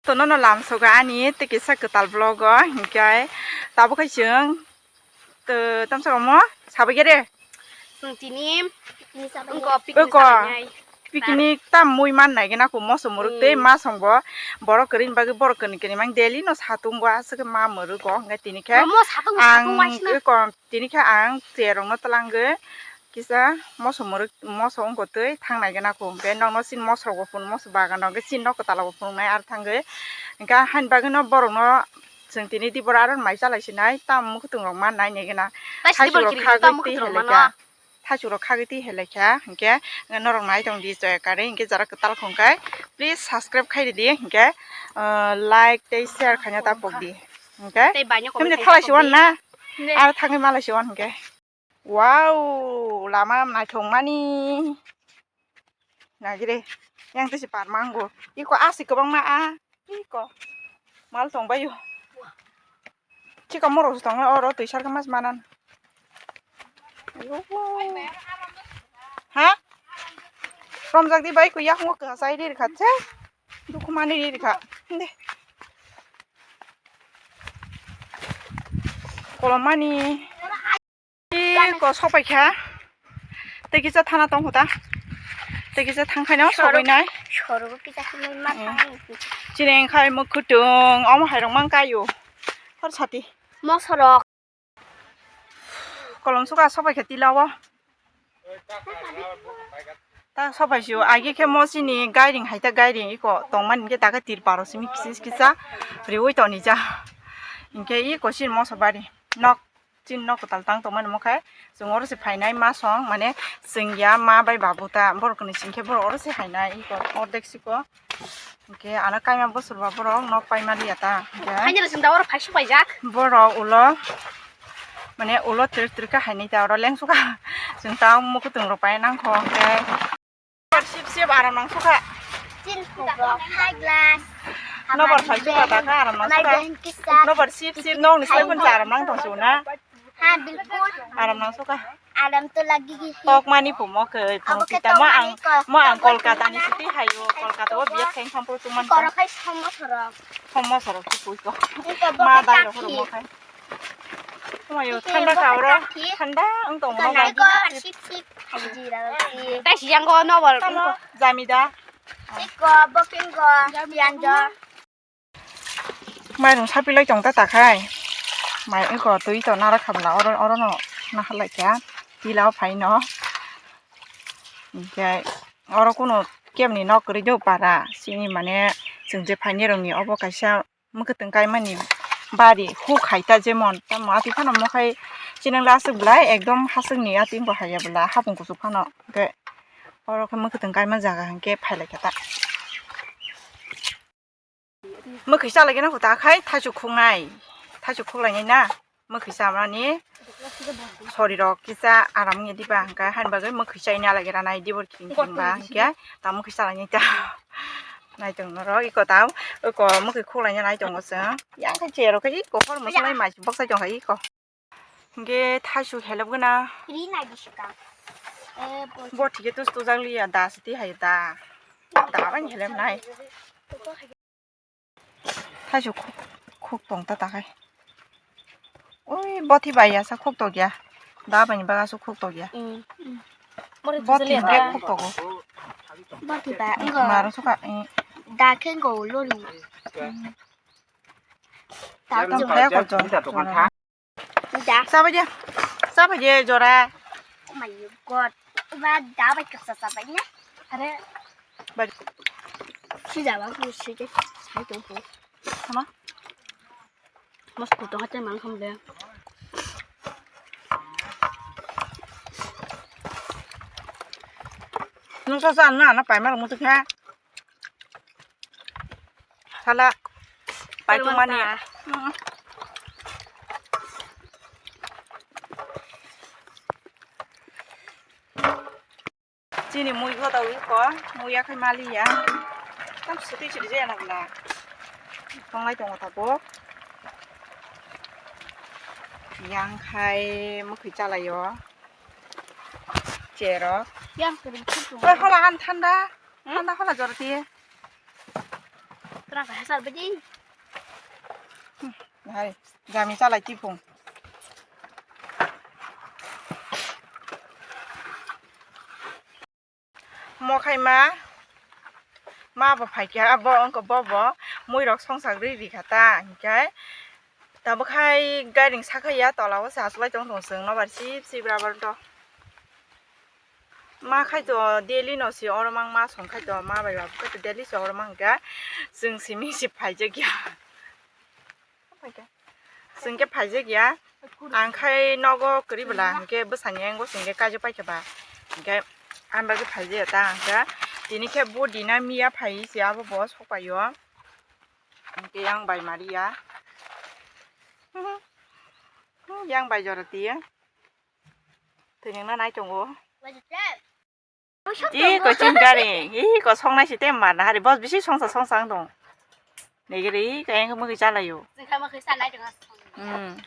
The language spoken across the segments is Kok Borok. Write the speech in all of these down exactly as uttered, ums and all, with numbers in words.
To nono lamsogo ani tei kisa kwtal vlog o, hinkhe tabuk khai chwng to tamsa omo sabai khe de. Chwng tini wngkha picnic. Wngkha. Picnic tam mui man nai gana ko moso mwrwk tei ma song bo borok kwrwini bagwi borok kwrwini kwrwini mang daily no satung o aswk ma mwrwk o, hinkhe tini khe ang wngkha tini khe ang chair rok no twlangwi kisa moso mwrwk moso wngkha twi thangnai gana ko, hinkhe nokno chini moso rok bo phunuk moso bagan rok hinkhe chini nok kwtal rok bo phunuknai aro thangwi, hinkhe haini bagwi no borok no chwng tini dibor aro mai chalai sinai tam mwkhwtwng rok ma nai nai gana. Thaichuk rok khagwi twi helaikha. Thaichuk rok khagwi twi helaikha hinkhe norok nai tong di chaya kwrwi hinkhe jara kwtal khongkhe please subscribe khai ridi hinkhe like tei share khaina ta pok di hinkhe. Tei baino comment khaina ta pok di. Thalai si wan na. Aro thangwi malai si wan hinkhe. Wow, lama naithok mani. Nagire, yang tisi parma ango. Iko asi kwbangma a. Iko. Mal tong bayo. Chika morok tong oro twi sarka mas manan. Ha? Romjak di bai ko yak mo ka sai ri kha che. Dukhu mani ri kha. Inde. Kolom mani. Ko sopai kha. Tei kisa thana tong kho ta. Tei kisa thang khaino sobai nai. Sorogo kisa hinwi ma thang. Chini khai mwkhwtwng omo hai rok mang kayo. Hor sati. Mosorok. Kolom suka sopai kha tila o. Ta sopai sio agi khe mo chini gairing hai ta gairing iko tong mani khe ta khe tirpal rok simi kisa kisa riui toni ja. Hinkhe iko chini moso bari nok. Chini nok kwtal tang tongmani omo khe chwng oro se phainai ma song mane chwng ya ma bai babu ta borok ni sing khe borok oro se phainai iko ordek siko hinkhe ano kaima bosor ba borok nok paima liya ta hinkhe. Haino chwng da oro phai supaijak. Borok ulo mane ulo trik trik khe hainai ta oro lengsu kha chwng ta mukhutwng rok pai nang kho hinkhe. Sip sip aram nang sukha. Chin phuka high glass. Nobar sai sukha ta kha aram nang sukha. Nobar sip sip nong ni sai kun aram nang tong suna. Ha bilkul. Aram nang sukha. Aram to lagi gi. Tok mani phumo khe phung kita mo ang mo ang Kolkata ni city hayo Kolkata o biya kheng sampur tuman. Koro khai somo sorok. Somo sorok tu pui ko. Ma dai ro mo khai. Omayo thanda ka oro thanda wng tong no. Tei siyango nobor tamo jamida. Iko bokingo yanjo. Mairung sapilai tong ta takhai. Mai iko twi to nara khamla oro oro no nahalai kha. Tila o phai no. Hinkhe oro kuno kemni nok kwrwi do para sini mane chwng je phaini rokni obo kaisa. Mwkhwtwng kaimani bari huk hai ta jemon tamo atwi phano mokhai chinang le aswk belai ekdom haswkni atwi bo haiya bwla hapung kuchuk phano hwnkhe oro khe mwkhwtwng kaima jaga hwnkhe phailaikha ta. Mwkhwi chalaigwna kho ta khai thaichuk khuknai thaichuk khuklainai na mwkhwi chamani. Sorirok kisa aram wngya diba hwnkhe haini bagwi mwkhwi chaina laigra nai dibor khing khing ba hwnkhe ta mwkhwi chalainai ta. Naitong norok iko ta iko mwkhwi khuklaina naitongo chwng yang khe cherok khe iko hor mwswlai mai bokchai tongkha iko. Hwnkhe thaisu helep gana. Bo thikhe tus tujak liya da siti hai da. Da bai helep nai. Thaisu khuk, khuk tong ta takhai. Ui, bothi bai ya sa khuk tokya. Da bai ni baga su khuk tokya. Mm. Bothi bai khuk togo. Bothi bai, engo. Maro suka, eh. Da khe engo lori. Da khe engo. Kaya ko jo. Da. Sabai dia. Sabai dia jora. Oh my God. Ba da bai kasa sabai na. Are. Bai. Si da ba ku si de. Sai to ko. Sama. Mas ku to hate mang kham de. Nung sa sa na na pai mar mu tu kha. Sala pai tongmani. Chini mui goda wi ko, mui yakhai mali ya. Tam siti siti je na bla. Tonglai tongo tabuk. Yang khai mukhi chalayo. Chero. Yang kering kutu. Oi, hola han thanda. Thanda hola jorti. Hai, jami chalai tiphung. Mo khai ma, ma bo phai kha, bo wngkha bo bo mui rok songsak rwi rikha ta, hinkhe tabuk khai gairing sakha ya, tola o se achuklai tong tong chwng nobar sip sip rubber to. Ma khai to daily no se oro mang ma song khai to ma bai ba khai to daily se oro mang kha chwng simi se phai jak ya. Chwng khe phaijak ya. Ang khai nogo kwrwi bwla, hinkhe bwsani yango chwng khe kaijak paikha ba. Hinkhe ang bagwi phaijak ya ta, ang khe tini khe bo dina miya phai se abo bo sok paio. Hinkhe yang bai mari ya. Yang bai jora tiya. Tini na nai tongo. Iko chini gari, iko songnai si tei mar na hari, bos bisi songsa songsa wng tong. Negeri, iko yang mui chalayo. Hmm.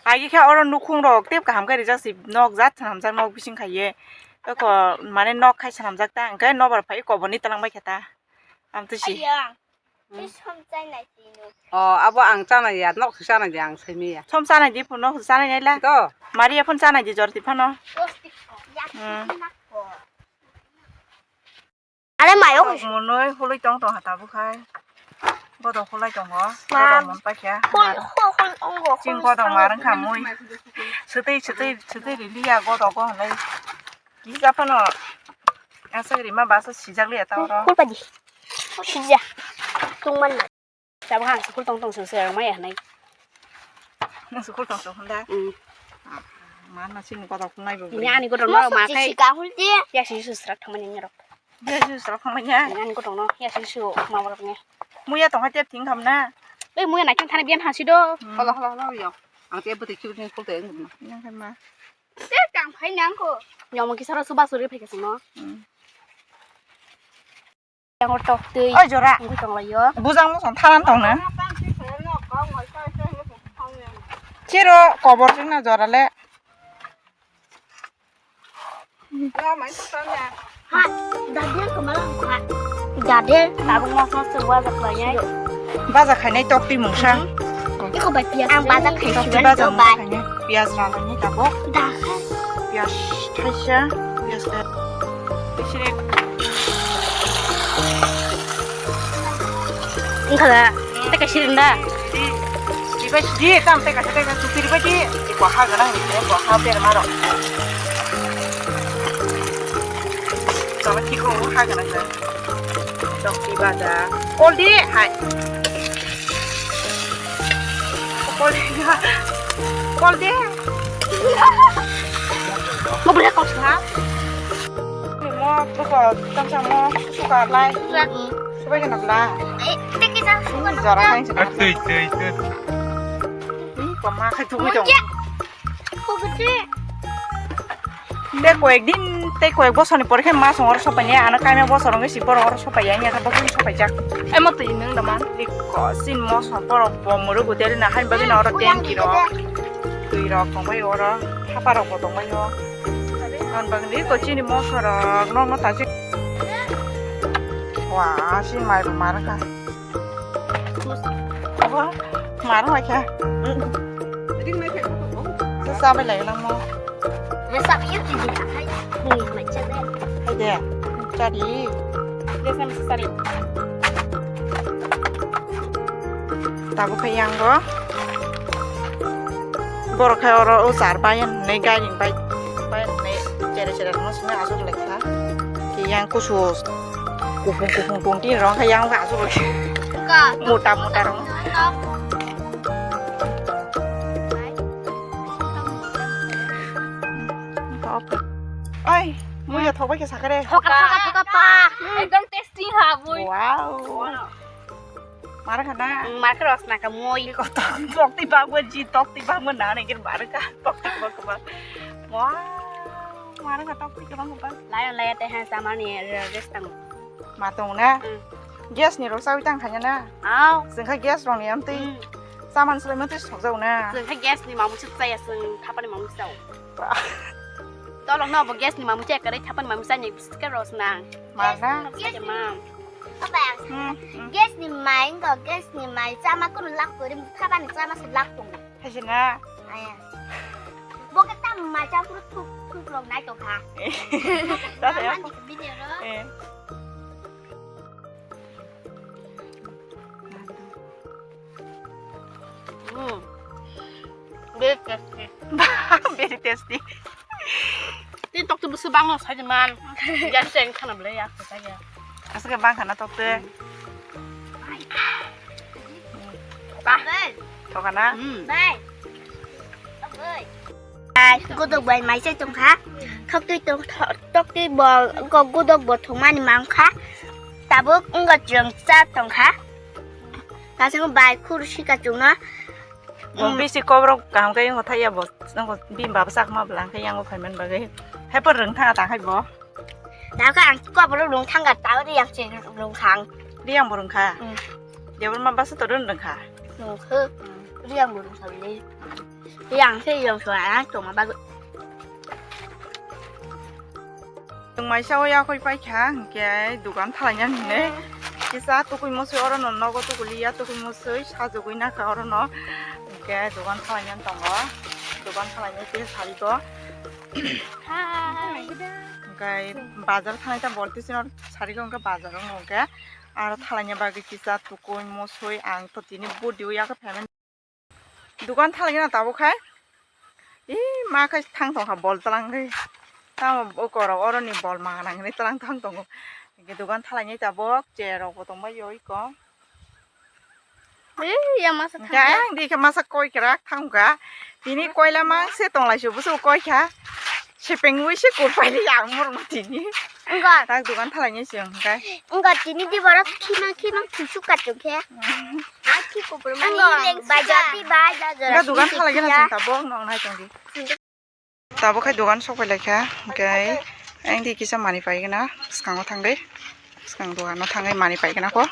Agi khe oro nukhung rok tep kaham khe rijak si nok jat hamjak nok bising khai ye. Iko mane nok khai sanamjak ta, hingke nobar phai iko boni talang bai khe ta. Am tu si. Ayang. Hmm. Tei som chai nai tino. O, abo ang chana ya, nok se chana ya, ang semi ya. Som chana di phano, chana nai la. To. Maria phone chana di jor di phano. Plastic ko. Ya, hmm. Plastic ko. Are mayo. Monoi huloi tong tong hata bukhai. Bodo hulai tongo. Ma. Bodo mon paikha. Hul, hul, hul, ongo, ching hul, bodo sango. Mar wngkha mui. Sutui, sutui, sutui rili ya bodo go hwnwi. Kisa phano aswk rima basa sijak liya ta oro. Kulpadi. Sija. Tungman na. Tabuk ang sukul tong tong sung sung maya hanai. Nang sukul tong tong hunda. Hmm. Ah, mana sini kotor kunai bo. Ini ani kotor no ma kai. Sika hulti. Ya si su srak thamani ni rok. Ya si srak thamani ya. Ini ani kotor no. Ya si su ma rok ni. Muya tong ha tep thing kham na. Ei muya na kin thani bian hasi do. Hmm. Hala hala hala yo. Ang tep bete chibut ni khul te. Yang kan ma. Te kang phai nang ko. Nyomo kisa ro suba suri phai kasing no. Hmm. Yang tok twi. Oi jora. Ang tong lai yo. Bujang mo son thanan tong na. Chero kobor jing na jora le. Ha, dadi ang kemala ha. Dadi, tabung mas mas sewa jak lai. Baja khainai tok twi mungsa. Iko bai piyas. Ang baja khai tokti sibari baja to bai. Khainai. Piyas rana ni tabuk. Dah. Piyas thaisa. Piyas ka. Bisire. Engkhala. Teka sirinda. Di. Di bai di kam teka teka supir bai di. Di ko ha gana ni ko ha per maro. Sama kiko ha gana. Chokti baja. Kol di, hai. Kol di. Kol di. Mo boleh kau sih, ha? Mo buka, tam sama, suka lai. Suka kena bela. Eh, teki jang suka. Jara kan suka. Tui, tui, tui. Ih, pama kai tui dong. Tei koyek din, tei koyek bosor ni pore khe ma song oro sopai ya, ano kaimya bosor wngwi si borok oro sopai ya, wngya khe bo khe sopai jak. Emo twi nwng da man. Iko sin moso borok bo mwrwk bo deri na, hain bagwi no oro tanki rok, twi rok tong bai oro, hapa rok bo tong bai o. Hwn bagwi iko chini moso rok no no ta chik. Wa, sin mai bo mar kha. Oho, mar hoi kha. Sa sa bai lai lang mo. Sa sa bai yang di hai. Ni mai cha de. Hai de. Cha di. De sa sa ri. Tabuk khe yang bo. Borok khe oro o char bai nai gairing bai. Bai nai chere chere no sini asuk lekha. Ki yang kusu. Kuphung kuphung tong tin rong kha yang kha asuk. Ka. Mota mota rong. Oi, mui ya thok bai khe sakare. Thoka, thoka, thoka pa. Ekdom tasty ha bui. Wow. Mara khana. Mara khana rosna ka moi. Ko tok tok ti ba go ji tok ti ba mo na ne gir mara ka tok ti ba ko ba. Wow. Mara ka tok ti ba ko ba. Laya laya te ha samani restang. Ma tong na. Hmm. Gas ni rok sawi tang khanya na. Aw. Jeng kha gas rong ni amtwi. Hmm. Saman slai mantwi sok jau na. Jeng kha gas ni mamu suk chaya jeng thapani mamu chao. Ba. Tolok no bo gas ni mamu chaya kare thapani mamu chaya ni biskit rosna. Ma na. Gas ni mamu chaya mam. Apa yang Hmm, hmm. Gas ni mai, enggak, gas ni mai. Sama kuno lak kori, kapan sama si lak tong. Hai sih na. Ayah. Bo kita mai campur tuk tuk long nai tong kha. Dah ya. Sama di video lo. Eh. Hmm. Very tasty. Very tasty. Tin tok tu busu bang no sai man. Ya sen khana bele ya ko sai ya. Asake bang khana tok te. Bah. Tok khana. Hmm. Bai. Bai. Ai, godok bai mai sai tong kha. Tok twi tong, tok twi bo, godok bo thumani mang kha. Tabuk wngkha chwng cha tong kha. Kasing bai khur sika chwngno. Bo Mm. bisi kobrok kaham khe wngkha thaiya bo, wngkha bini baba chakma bwla khe yango phaiman bagwi. Hai por rwng thanga ta khai bo. Nang khe ang kobrok rwng thanga ta ri yang se rwng khang. Ri yang bo rwng kha. Mm. Debor ma basa to rwng rwng kha. Rwng khe. Ri yang bo rwng kha le. Ri yang se yang so ang tongma bagwi. Chwng maisa o yakoi paikha, hwnkhe dugan thalaina hinwi kisa tukui musui orono nogo tukuliya, tukui musui sajagwi nakha orono, hwnkhe dugan thalaina tongo, dugan thalaina khe sarigo. Hwnkhe bazar thanai ta bolti sino sarigo, hwnkhe bazar o hwnkhe aro thalaina bagwi kisa tukui musui ang to tini budi o yakhe phaimani. Dugan thalaigena tabuk khai. Ih, ma khai thang tongkha bol twlangwi. Tamo ukorok oroni bol manganangni twlang thang tongo. Hwnkhe dugan thalainai tabuk chair rokbo tongbaio iko. Ih, ya masa thang. Hwnkhe ang dikhe masa koi kwrak thangkha. Tini koila mangse tonglaisio busu koikha. Sepengwi se kurpai li ang morok tini. Wngkha. Tak dugan thalainai se wngkha. Wngkha tini di borok khimang khimang thusuk kachuk khe. Ang khi kupur mani leng bajati bai bajara. Wngkha dugan thalaigena chwng tabuk nong nai tongdi. Tabuk khai dugan sok pai laikha. Hwnkhe ang di kisa mani paigena. Bwskango thangwi. Bwskang dugano thangwi mani paigena kho.